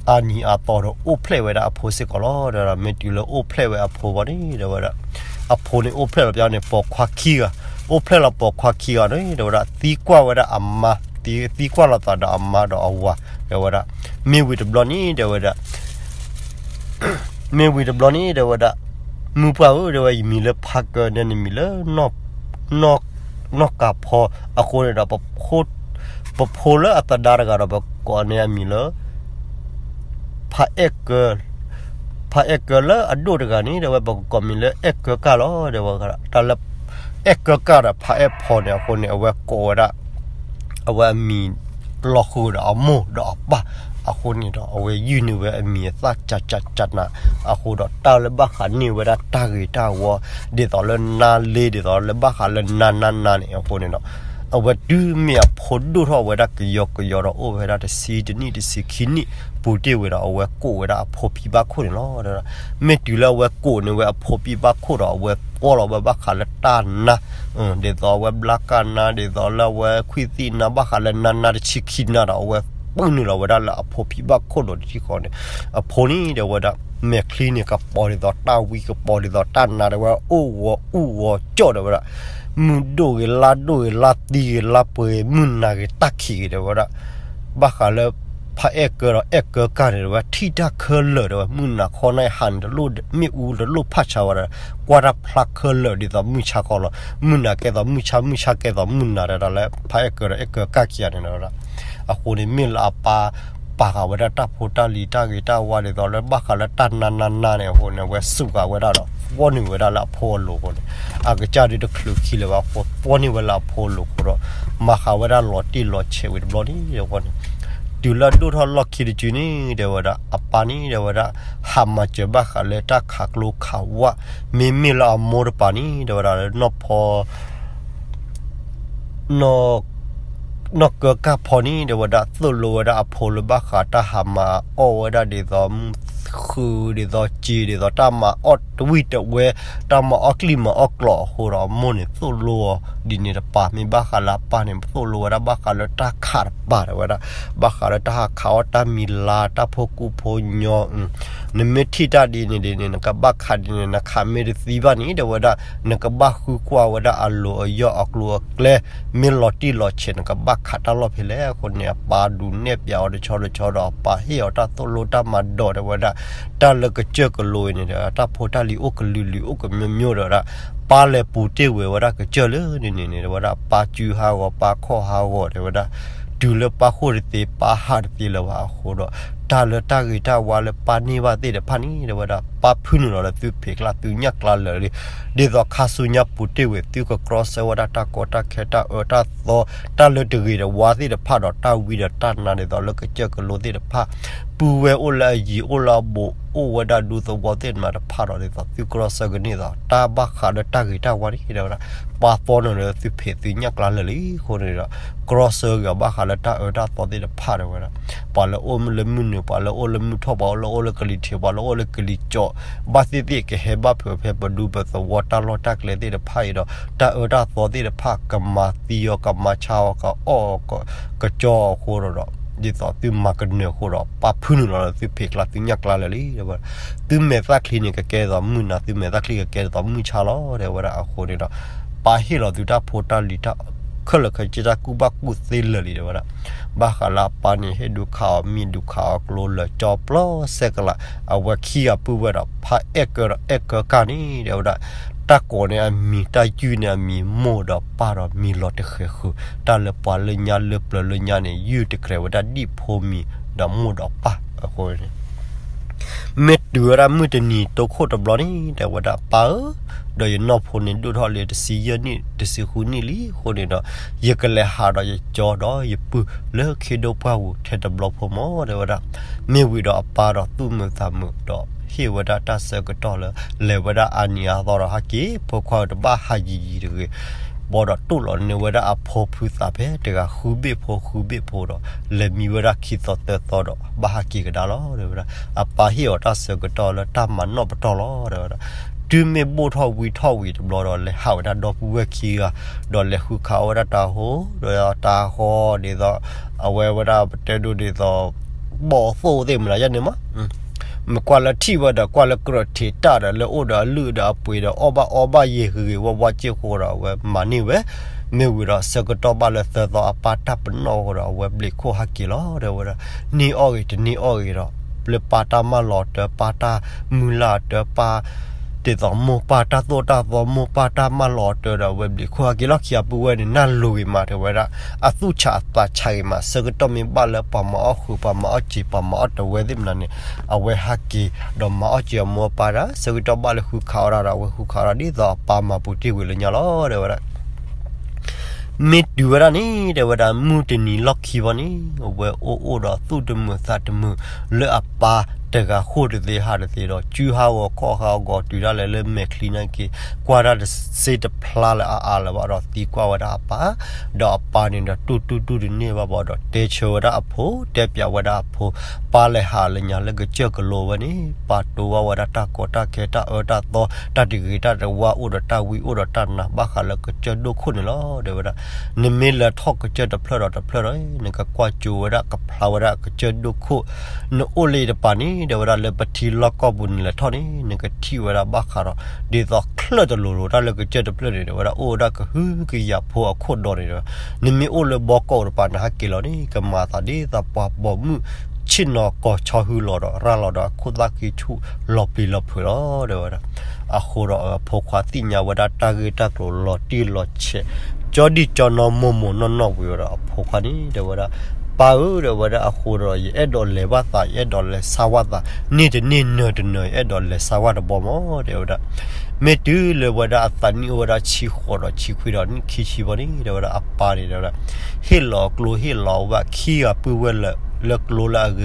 အါနံၤအါသီဒီး အိၣ်ဖျဲၣ်ဝဲဒၣ်အဖိစ့ၢ်ကီးလီၤ တဲဝဲဒၣ်. မ့ၢ်တုၤလၢအိၣ်ဖျဲၣ်ဝဲအဖိဘီန့ၣ် တဲဝဲဒၣ် အဖိန့ၣ်အိၣ်ဖျဲၣ်လီၤပျီန့ၣ် ပိာ်ခွါခံဂၤ အိၣ်ဖျဲၣ်လီၤပိာ်ခွါခံဂၤန့ၣ် တဲဝဲဒၣ် သံကွၢ်ဝဲဒၣ်အမါ သံကွၢ်လိာ်သးဒီးအမါဒီးအဝၤ တဲဝဲဒၣ်. မ့ၢ်ဝံၤတဘျီန့ၣ် တဲဝဲဒၣ် မ့ၢ်ဝံၤတဘျီန့ၣ် တဲဝဲဒၣ် မုၢ်ပှၢ်ဧၢ တဲဝဲ ယမံၤလၢဖးကၢန့ၣ် နမံၤလၢ နီၢ်ကၤဖီ အဃိန့ၣ်ဒီး ပဖိလၢအသဒါတဂၤဒီး ပကိးန့ၢ်အမံၤလၢ ဖါအဲၣ်ကၢ, ဖါအဲၣ်ကၢလၢအဒိၣ်တဂၤန့ၣ် တဲဝဲ ပကကိးမံၤလၢအဲၣ်ကၢကၢ်လီၤ တဲဝဲ. တၢ်လၢ အဲၣ်ကၢကၢ်ဒီးဖါအဲၣ်ဖီန့ၣ် အဃိန့ၣ် အဝဲကိးဝဲဒၣ် အဝဲအမံၤလီၤဃုာ်ဒီးအမိၢ်ဒီးအပၢ်. အဃိန့ၣ်ဒီး အဝဲယုၢ်န့ၢ်ဝဲအမံၤအသၣ်ကကကနၤ. အဃိဒီး တၢ်လၢဘၣ်ဃးန့ၢ်ဝဲဒၣ်တၢ်ဂ့ၤတၢ်ဝါ ဒ်သိးလၢနါလ့ ဒ်သိးလၢဘၣ်ဃးလၢနါနါနါန့ၣ် အဃိန့ၣ်ဒီး အဝဲတုၤမ့ၢ်အဖိဒိၣ်ထီၣ်ဝဲဒၣ်ကယီကယီဒီး အိၣ်ဝဲဒၣ်တဆံတနံၣ်တဆံခံနံၣ် ပူၤတ့ၢ်ဝဲဒီး အဝဲကိးဝဲဒၣ်အဖိဖံဘၣ်ခိၣ်န့ၣ်လီၤ. မ့ၢ်တုၤလၢအဝဲကိးန့ၢ်ဝဲအဖိဖံဘၣ်ခိၣ်ဒီး အဝဲပှီၢ်လီၤဝဲဘၣ်ဃးလၢတၢ်နါ ဒ်သိးအဝဲဘျါကၢ်နါ ဒ်သိးလၢအဝဲခွံၣ်သံၣ်နါ ဘၣ်ဃးလၢနါနါတဆံခံနါဒီး အဝဲပၢနုာ်လီၤဝဲဒၣ်လၢအဖိဖံဘၣ်ခိၣ်ဒီးတထံၣ်ဃီန့ၣ် အဖိန့ၣ် တဲဝဲဒၣ် မဲာ်ချံန့ၣ် ကပီၤဒ်သိးတၢ်ဝံ ကပီၤဒ်သိးတၢ်နါ တဲဝဲ အိၣ်ဂီၤအူၣ်ဂီၤကၠီၣ် တဲဝဲဒၣ် မုၢ်ဒိၣ်ဂ့ၤ လါဒိၣ်ဂ့ၤ လါသံဂ့ၤ လါပှဲၤဂ့ၤ မုၢ်နၤဂ့ၤ တၢ်ခံးဂ့ၤ တဲဝဲဒၣ် ဘၣ်ဃးလၢ ဖါအဲၣ်ကၢဒီးအဲၣ်ကၢကၢ်န့ၣ် တဲဝဲ ထံၣ်တၢ်ခဲလၢာ် တဲဝဲ မုၢ်နၤခီနၢ်ဟးန့ၣ် တလိၣ်မ့ၣ်အူတလိၣ်ဖးဆါဝဲဒီး ကွၢ်တၢ်ဖျါခဲလၢာ်ဒ်သိးမုၢ်ဆါခီလီၤ. မုၢ်နၤကဲသိးမုၢ်ဆါ မုၢ်ဆါကဲသိးမုၢ်နၤ တဲဒၣ်လၢဖါအဲၣ်ကၢဒီးအဲၣ်ကၢကၢ်ခံဂၤန့ၣ် တဲဝဲဒၣ် အဃိန့ၣ် မ့ၢ်လၢအပၢ်ပာ်ဃာ်ဝဲဒၣ်တၢ်ဖိတၢ်လံၤတၢ်ဂ့ၤတၢ်ဝါဒ်သိးလၢဘၣ်ဃးလၢတၢ်နါနါနါန့ၣ် အဃိန့ၣ် အဝဲစူးဃာ်ဝဲဒၣ်ဒီး ပှီၢ်နုာ်ဝဲဒၣ်လၢအဖိအလိၤအဃိန့ၣ် အကစၢ်ဒုးတချုးခံလၢၤဘၣ်အဃိ ပှီၢ်န့ၢ်ဝဲလၢအဖိအလိၤအဃိဒီး မၤဃာ်ဝဲဒၣ်လီၤတံၢ်လီၤဆဲးဝံၤတဘျီန့ၣ် အဃိန့ၣ် တုၤလၢအဒိၣ်ထီၣ်လီၢ်ခံတစုန့ၣ် တဲဝဲဒၣ် အပၢ်န့ၣ် တဲဝဲဒၣ် ဟးမၤစၢၤဘၣ်ဃးလၢတၢ်ခးကျိခးဝၣ် မ့မ့ၢ်လၢအမိၢ်တပၤန့ၣ် တဲဝဲဒၣ်လၢနီၢ်ဖီ နီၢ်ကၢကၢ်ဖီန့ၣ် တဲဝဲဒၣ် သိၣ်လိဝဲဒၣ်အဖိလၢဘၣ်ဃးတၢ်ဟးမၤအီၣ်ဝဲဒၣ်ဒ်သိး ဃုာ်ဒ်သိးစ့ဒ်သိး တၢ်မၤအီၣ်တဝံၣ်တဝဲ တၢ်မၤအီၣ်ကျံၣ်မၤအီၣ်ကျီးအဃိဒီး အမိၢ်န့ၣ်သိၣ်လိအီၤဒ်န့ၣ်တပၤ မ့ၢ်ဘၣ်ဃးလၢအပၢ်န့ၣ် သိၣ်လိဝဲဒၣ်ဘၣ်ဃးလၢတၢ်ခးတပၤ တဲဝဲဒၣ် ဘၣ်ဃးလၢတၢ်ဟးခးအီၣ်တၢ်မံၤလါ တၢ်ဖိကူဖိညီ နမ့ၢ်ထံၣ်တၢ်ဒ်န့ၣ်ဒ်န့ၣ် နကဘၣ်ခးဒ်န့ၣ် နခးမ့ၢ်တသံဘၣ်န့ၣ် တဲဝဲဒၣ် နကဘၣ်ဃုကွၢ်ဝဲဒၣ်အလိၤအယီၢ်အကျိၤအကျဲ မ့ၢ်လီၤတံၢ်လီၤဆဲး နကဘၣ်ခးတၢ်လီၢ်ဖဲလဲၣ်အဃိန့ၣ် အပၢ်ဒုးနဲၣ်ပျးအီၤတဆီတဆီဒီး အပၢ်ဟ့ၣ်အီၤတၢ်သိၣ်လိတၢ်မၤဒိး တဲဝဲဒၣ် တၢ်လၢကစၢၢ်ကလိအံၤန့ၣ်ဒီး တၢ်ဖိတၢ်လံၤအိၣ်ကလုာ်လုာ်အိၣ်ကမျိုးမျိုးဒီး ပၢ်လဲၤပူၤတ့ၢ်ဝဲဝဲဒၣ်ကစၢၢ်လၢန့ၣ်န့ၣ်န့ၣ် တဲဝဲဒၣ် ပၢ်စုဟးဂီၤ ပၢ်ခီၣ်ဟးဂီၤ တဲဝဲဒၣ် တုၤလၢပၢ်ဃိၣ်တသ့ ပၢ်ဟးတသ့လၢၤဘၣ်အဃိဒီး တၢ်လၢတၢ်ဂ့ၤတၢ်ဝါလၢပၢ်န့ၢ်ဘၣ်သ့ၣ်တဖၣ်န့ၣ် တဲဝဲဒၣ် ပၢ်ဖုနုာ်လီၤလၢသုဖံးကျါ သုညၣ်ကျါလၢာ်လံ. ဒ်သိးခါဆူညါပူၤတ့ၢ်ဝဲ သုကကြီဆၢဝဲဒၣ်တၢ်ကီတၢ်ခဲ တၢ်အၢတၢ်သီ တၢ်လၢတဂ့ၤတဝါသ့ၣ်တဖၣ်ဒီး တၢ်ဝံဒီးတၢ်နါဒ်သိးလၢကစၢၢ်ကလိသ့ၣ်တဖၣ် ပုၢ်ဝဲၢ်အိၣ်လၢအယံၤ အိၣ်လၢအဘူး အိၣ်ဝဲဒၣ်ဒူသဝီသ့ၣ်တဖၣ်ဒီး သုကြီဆၢကန့ၢ်သိး တၢ်ဘၣ်ဃးလၢတၢ်ဂ့ၤတၢ်ဝါန့ၣ် တဲဝဲဒၣ် ပၢ်သီနုာ်လၢသုဖံးသုညၣ်ကျါလၢာ်လံအဃိန့ၣ်ဒီး ကြီဆၢက့ၤအီၤဘၣ်ဃးလၢတၢ်အၢတၢ်သီသ့ၣ်တဖၣ် တဲဝဲဒၣ် ပှၤလၢအိၣ်လၢမုၢ်နုာ် ပှၤလၢအိၣ်လၢမုၢ်ထီၣ် ပှၤလၢအိၣ်လၢကလံၤထံး ပှၤလၢအိၣ်လၢကလံၤကၠီ ဘၣ်သ့ၣ်သ့ၣ်ကဟဲဘၣ်ဖုးဖဲပဒူပသဝီတၢ်လီၢ်တၢ်ကျဲသ့ၣ်တဖၣ်အံၤဒီး တၢ်အၢတၢ်သီသ့ၣ်တဖၣ် ကမၤသံအီၤ ကမၤဆါအီၤ ကအီၣ် ကကၠီအဃိဒီး ဒ်သိးသုမၤကနၢၤအဃိဒီး ပၢ်ဖုနုာ်လီၤလၢသုဖံးကျါ သုညၣ်ကျါလၢာ်လံ တဲဝဲဒၣ် သုမဲာ်သၣ်ချံန့ၣ် ကကဲဒ်သိးမုၢ်နၤ သုမဲာ်သၣ်ချံကကဲဒ်သိးမုၢ်ဆါလီၤ တဲဝဲဒၣ် အဃိန့ၣ်ဒီး ပၢ်ဟ့ၣ်လီၤသုတၢ်ဖိတၢ်လံၤတၢ်ခဲလၢာ်ခဲဆ့ တၢ်ကူၣ်ဘၣ်ကူၣ်သ့လၢာ်လံ တဲဝဲဒၣ် ဘၣ်ဃးလၢအပၢ်န့ၣ် ဟ့ၣ်ဒုးခးအီၤမံၤ ဒုးခးအီၤကျိလၢာ်ကၠီပျီစဲကလး အဝဲခံဂၤပုၢ်ဝဲၢ်ဒီး ဖါအဲၣ်ကၢဒီးအဲၣ်ကၢကၢ်န့ၣ် တဲဝဲဒၣ် တၢ်ကိးန့ၢ်အမံၤ တၢ်ယုၢ်န့ၢ်အမံၤ မိၢ်ဒီးပၢ်ဒီးမံၤလီၤတဃဲၤဃုာ် တၢ်လၢပှၤလၢညါလၢပျၢၤလၢညါန့ၣ် ယုၢ်တကြဲးဝဲဒၣ်ဒံၣ်ဖိမံၤဒီးမိၢ်ဒီးပၢ်အဃိန့ၣ် မ့ၢ်တုၤဝဲဒၣ်မုၢ်တနံၤတိခိၣ်တဘျီန့ၣ် တဲဝဲဒၣ် ပၢ်ဧၢ, ဒီးယနီၢ်ဖိန့ၣ်ဒိၣ်ထီၣ်လံတဆံယဲၢ်နံၣ် တဆံဃုနံၣ်လံအဃိန့ၣ်ဒီး ယကလဲၤဟးဒီးယကၠီဒီးယပုၢ်လၢခ့ဒိၣ်ပှၢ်ပူၤထဲတဘျီဖိမီၢ် တဲဝဲဒၣ်. မ့ၢ်ဝံၤဒီးအပၢ်ဒီးသူၣ်မုာ်သးမုာ်ဒီးဟ့ၣ်ဝဲဒၣ်တၢ်ဆၢကတီၢ်လၢ လဲၤဝဲဒၣ်အါနံၤအါသီဒီးဟဲက့ၤ ဖိခွါဧၢ တဘၣ်ဟးယံာ်ယံာ်တဂ့ၤ ဘၣ်ဒီးတိၢ်လီၤန့ၢ်ဝဲဒၣ်အဖိဖုသးဖဲတဂၤဃုဘ့ၣ်ဖိဃုဘ့ၣ်ဖိဒီး လဲၤမံဝဲဒၣ်ခံသီသၢသီဒီး ဘၣ်ဟဲက့ၤကဒါလီၤ တဲဝဲဒၣ်. အပၢ်ဟ့ၣ်အီၤတၢ်ဆၢကတီၢ်လၢတၢ်မၤနီၣ်ပတီၢ်လီၤ တဲဝဲဒၣ်. တုၤမ့ၢ်ဘိၣ်ထီၣ်ဝံၤထီၣ်ဝံၤတဘျီဒီး လဲၤဟးဝဲဒၣ်ဒီပုၢ်ဝဲၢ်ခံဂၤ ဒီးလဲၤဃုခးအီၣ်ဝဲဒၣ်တၢ်ဟိ ဒီးတၢ်ဟီဒ်သိး အဝဲဝဲဒၣ်ပတဲဒိဒ်သိး ဘီၣ်သိၣ်သ့ၣ်မနုၤယဲန့ၣ်မး မ့ၢ်ကွၢ်လၢထံၣ်ဝဲဒီး ကွၢ်လၢကြၢးထံးတၢ်ဒီး လၢအိၣ်ဒီးအလုၢ်ဒီးအပှ့ၤဒီး အီၣ်ဘၣ်အီဘၣ်ယံာ်ဂ့ၤဂ့ၤဝါဝါစ့ၢ်ဃိဒီး အဝဲမၤန့ၢ်ဝဲ. မ့ၢ်ဝံၤဒီး ဆၢကတီၢ်ဘၣ်လၢသၢသီအပၢ်တၢ်ပနီၣ်ဃိဒီး အဝဲဘျံးခိၣ်ဟဲက့ၤလီၤ တဲဝဲဒၣ်. န့ၢ်အီၣ်ဂ့ၤတန့ၢ်အီၣ်ဂ့ၤဒီး လၢပၢ်တၢ်မၢလီၤတၢ် ပၢ်တၢ်မုၢ်လၢ်တၢ် ပၢ် ဒ်သိးမိၢ်ပၢ်တၢ်သိၣ်တၢ်သီ မိၢ်ပၢ်တၢ်မၢလီၤအီၤတၢ်ဒီး အဝဲဘျံးခိၣ်ဟဲက့ၤလီၢ်ခံအပုၢ်ဝဲၢ်န့ၣ် နၢ်လိၤဂ့ၤမး တဲဝဲဒၣ်, အသူၣ်ဆးအသးဆးဂ့ၤမး, ဆၢကတီၢ်မ့ၢ်ဘၣ်လၢပှၤမၤအီၣ်ဃုာ် ပှၤမၤအီၣ်စ့ၤ ပှၤမၤအီၣ်တဝဲသ့ၣ်မနုၤန့ၣ် အဝဲဟဲက့ၤဒီးမၤအီၣ်စ့ၤအမိၢ်အပၢ်ဒၣ်, ဆၢကတီၢ်ဘၣ်လၢဃုခးအီၣ်ဒၣ်ဒီး အဝဲဃုခးအီၣ်ဒၣ်ဒ်သိးအပၢ်မၤပူၤတ့ၢ်ဝံၤလၢညါလီၤ တဲဝဲဒၣ်. မ့ၢ်တုၤဝဲဒၣ်န့ၣ် တဲဝဲဒၣ် မုၢ်တနံၤလီၢ်ခံဘီန့ၣ် အဝဲအိၣ်အိၣ်ဒီးသူၣ်တမုာ်သးတမုာ် လၢအပၢ်တဂၤဃိၣ်တသ့ဟးတသ့ဒီး စုဟးဂီၤခီၣ်ဟးဂီၤတုၤဒၣ်လဲာ်လၢမဲာ်ချံနာ်က့ ကွၢ်တၢ်တစ့တဖျါလၢအအါလၢၤဘၣ်ဒီး သံကွၢ်ဝဲဒၣ်အပၢ်, ဒီးအပၢ်န့ၣ်ဒီးတူၢ်တူၢ်တူၢ်တန့ၢ်ဘၣ်ဘၣ်ဒီး တဲဆၢဝဲဒၣ်အဖိ, တဲပျးဝဲဒၣ်အဖိ, ပၢ်လဲၤဟးလၢညါလၢကစၢၢ်ကလိဝဲန့ၣ် ပၢ်တိဝဲဒၣ်တၢ်ကီတၢ်ခဲတၢ်အၢတၢ်သီ တၢ်တဂ့ၤတၢ်တဝါ အိၣ်ဒီးတၢ်ဝံအိၣ်ဒီးတၢ်နါ ဘၣ်ဃးလၢကစၢၢ်ဒိၣ်ခိၣ်န့ၣ်လီၤ တဲဝဲဒၣ်. နမ့ၢ်လဲၤထီၣ်ကစၢၢ်တဖျၢၣ်ဒီးတဖျၢၣ်ဒီး နကကွၢ်ကၠိဝဲဒၣ် ကဖျါဝဲဒၣ်ကစၢၢ်ဒိၣ်ခိၣ်, နအိၣ်လၢအံၤတပၤန့ၣ် တဲဝဲဒၣ် လၢပထံလီၢ်ကီၢ်ပူၤနလဲၤထီၣ်န့ၣ် နကထံၣ်ဝဲဒၣ်ဘၣ်ဃးဒီး ဒ်သိးချၢၣ်တလိၤလိၤတၢ်လၢကစၢၢ်တဖျၢၣ်န့ၣ် တဲဝဲဒၣ် အိၣ်ဝဲဒၣ်ကဟုကယာ်ဖိအခိၣ်ဒီန့ၣ်ဒီး နမ့ၢ်အိၣ်လၢဘီကီၢ်တပၤ နဟးက့ၤလီၤန့ၣ် ကမၤသးဒ်သိးပှၤပိာ်မုၣ် ဆ့ၣ်နီၤကီၤဆီဟုလီၤဒီး ရၤလီၤဒီးအခိၣ်သၣ်ဃံဆူၣ်လီၤပျံၤလီၤဖုးလီၤ တဲဝဲဒၣ်. အဃိဒီးအဖိခွါသ့ၣ်ညါဝဲဒၣ်တၢ်ဂ့ၢ်တၢ်ကျိၤလီၤတံၢ်လီၤဆဲး, ကၠီဒံၣ်ကၠီနီၢ်မိၢ်မိၢ်နီၢ်နီၢ်ဝံၤဒီး အဖိခွါန့ၣ် တဲဝဲဒၣ်, ပၢ်ဧၢ တဲဝဲဒၣ်, အဃိဒီး ယအဲၣ်ဒိးလဲၤဘၣ်သး ယအဲၣ်ဒိးလဲၤဆါဝဲသး, န့ၢ်တန့ၢ်နၢၤတနၢၤ ယအဲၣ်ဒိးလဲၤဆါဝဲတဘီမး တဲဝဲဒၣ်. မ့ၢ်တုၤလၢဝဲဒၣ်အသးနံၣ်အိၣ်ဝဲဒၣ်ဆံဃိးဒီးဆံခွံဒီးနံၣ်ခံဆံဘီန့ၣ် တဲဝဲဒၣ် အပၢ်န့ၣ် တဲဝဲဒၣ် ဟ့ၣ်လီၤကျိဟ့ၣ်လီၤဝဲခံဂၤပုၢ်ဝဲၢ်လၢ လၢကျိလၢအဂ့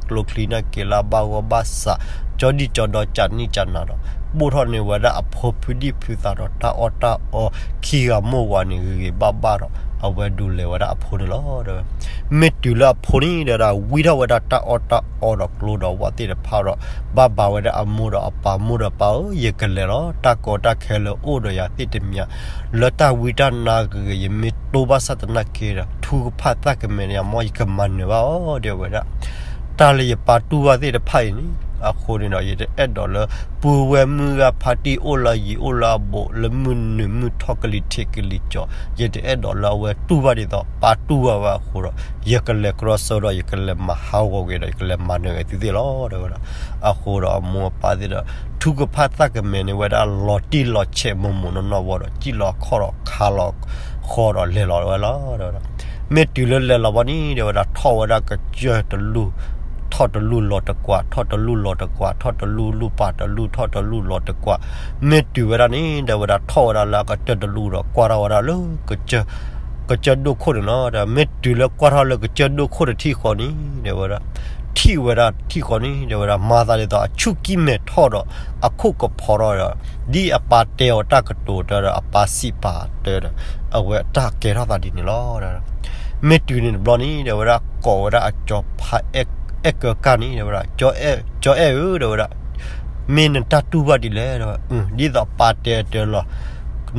ၤဂ့ၤ ကျိချံနာ်က့ၤလၢအဘၣ်ဂီၢ်ဘၣ်စး ကၠီဒံၣ်ကၠီဒီကးနံၣ်ကးနၤဒီး ဘိၣ်ထီၣ်န့ၢ်ဝဲဒၣ်အဖိဖုဒံၣ်ဖုသးဒီးတၢ်အီၣ်တၢ်အီ ခံဂၤမိၢ်ဝၤန့ၣ်ဂ့ၤဂ့ၤဘၣ်ဘၣ်ဒီး အဝဲဒုးလဲၤဝဲဒၣ်အဖိန့ၣ်လီၤ တဲဝဲ. မ့ၢ်တုၤလၢအဖိန့ၣ် တဲဝဲဒၣ် ဝံထီၣ်ဝဲဒၣ်တၢ်အီၣ်တၢ်အီဒီးကျိဒီးဝဲသ့ၣ်တဖၣ်ဒီး ဘၣ်ဘါဝဲဒၣ်အမိၢ်ဒီးအပၢ်, မိၢ်ဒီးပၢ်ဧၢ, ယကလဲၤလီၤ, တၢ်ကီတၢ်ခဲလၢအိၣ်ဒီးယၤသ့ၣ်တမံၤ လၢတၢ်ဝံတၢ်နါဂ့ၤဂ့ၤ ယမ့ၢ်တိၢ်ဘၣ်ဆၣ်သနာ်က့ဒီး ထုကဖၣ်သးကမဲာ်န့ၣ် အမိၢ် ယကမၤနၢၤဘၣ်အီၤ တဲဝဲဒၣ်. တၢ်လၢယပၢ်တူၢ်ဘၣ်သ့ၣ်တဖၣ်အံၤန့ၣ် အဃိန့ၣ်ဒီး ယတအဲၣ်ဒိးလၢ ပုၢ်ဝဲၢ်မုၢ်ဂၤဖါတံၢ်အိၣ်လၢအယံၤအိၣ်လၢအဘူး လၢမုၢ်နုာ်မုၢ်ထီၣ်ကလံၤထံးကလံၤကီၤ ယတအဲၣ်ဒိးလၢအဝဲတူၢ်ဘၣ်ဒ်သိးပၢ်တူၢ်ဘၣ်ဝဲအဃိဒီး ယကလဲၤကြီဆၢဒီး ယကလဲၤမၤဟးဂီၤက့ၤဒီး ယကလဲၤမၤနၢၤက့ၤသုသ့ၣ်လီၤ တဲဝဲဒၣ်. အဃိဒီးအမိၢ်အပၢ်သ့ၣ်ဒီး ထုကဖၣ်သးကမဲာ်န့ၢ်ဝဲဒၣ်လီၤတံၢ်လီၤဆဲးမိၢ်မိၢ်နီၢ်နီၢ်ဝံၤဒီး စံၣ်လီၤအခီၣ်ဒီးခးလီၤဃီဒီးလဲၤလီၤဝဲလီၤ တဲဝဲဒၣ်. မ့ၢ်တုၤလၢလဲၤလီၤဘီန့ၣ် တဲဝဲဒၣ် ထီၣ်ဝဲဒၣ်ကစၢၢ်တလူၢ်, ထီၣ်တလူၢ်လီၤတကွး, ထီၣ်တလူၢ်လီၤတကွး, ထီၣ်တလူၢ်လူၢ်ပာ်တလူၢ်, ထီၣ်တလူၢ်လီၤတကွး. မ့ၢ်တုၤဝဲဒၣ်န့ၣ် တဲဝဲဒၣ် ထီၣ်ဝဲဒၣ်လၢအကစၢၢ်တလူၢ်ဒီး ကွၢ်ထီၣ်ဝဲဒၣ်လၢ ကစၢၢ်ဒိၣ်ခိၣ်န့ၣ်လီၤ. မ့ၢ်တုၤလၢကွၢ်ထီၣ်လၢကစၢၢ်ဒိၣ်ခိၣ်တထံၣ်ဃီန့ၣ် တဲဝဲဒၣ် ထံၣ်ဝဲဒၣ်တထံၣ်ဃီန့ၣ် တဲဝဲဒၣ် မၤသးဒ်သိးအဆူၣ်ကံၢ်မဲာ်ထီၣ်ဒီး အခိၣ်ကဖီထီၣ်ဒီး ဒ်အပၢ်တဲအီၤတၢ်ကတိၤတၢ်ဒီး အပၢ်စံးပာ်တၢ်ဒီး အဝဲတၢ်ကဲထီၣ်သးဒ်န့ၣ်လီၤ. မ့ၢ်တုၤန့ၣ်တဘျီန့ၣ် တဲဝဲဒၣ် ကိးဝဲဒၣ်အကၠီဖါ အဲၣ်ကၢကၢ်န့ၣ် တဲဝဲဒၣ် ကၠီအဲၣ်ဧၢ တဲဝဲဒၣ် မ့ၢ်နတၢ်တူၢ်ဘၣ်ဒ်လဲၣ် တဲဝဲ, ဒ်သိးပၢ်တဲတၢ်လီၤ.